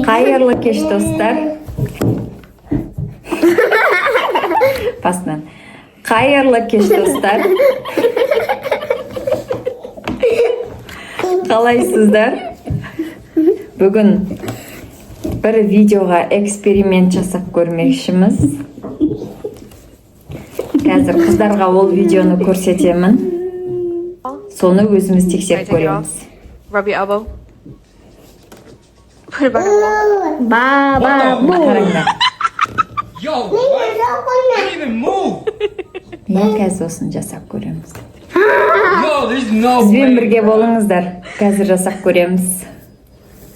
Қайырлы кеш, достар! Басынан. Қайырлы кеш, достар! Қалайсыздар? Бүгін бір видеоға эксперимент жасап көрмекшіміз. Қазір қыздарға ол видеоны көрсетемін, соны өзіміз тексеріп Take it off. көреміз. Rub your elbow. Put it back on the wall. Ba ba What the- Қараңдар. Yo, what? I didn't even move. Иә, қазір осыны жасап көреміз. Yo, there's no Бізбен way. бірге болыңыздар, қазір жасап көреміз.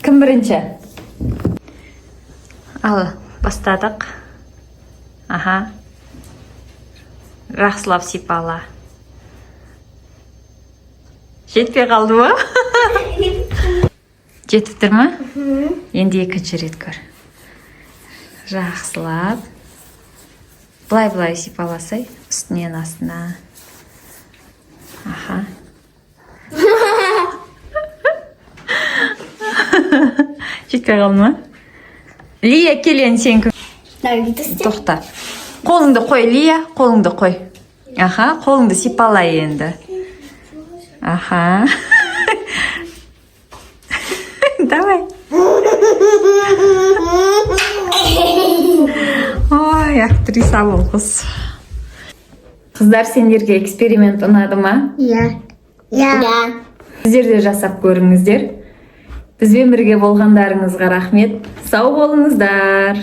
Кім бірінші? Ал, бастадық. Аха, жақсылап сипала. Жетпей қалды ма? Жетіп тұр ма? Енді екінші рет көр. Жақсылап былай, былай сипаласай, үстінен астына. Аха, жетпей қалды ма? Лия, кел енді, сен. Тоқта, қолыңды қой, Лия, қолыңды қой. Аха, қолыңды сипала енді. Аха, давай. Ой, актриса бұл қыз. Қыздар, сендерге эксперимент ұнады ма? Иә. Иә. Сіздер де жасап көріңіздер. Бізбен бірге болғандарыңызға рахмет, сау болыңыздар!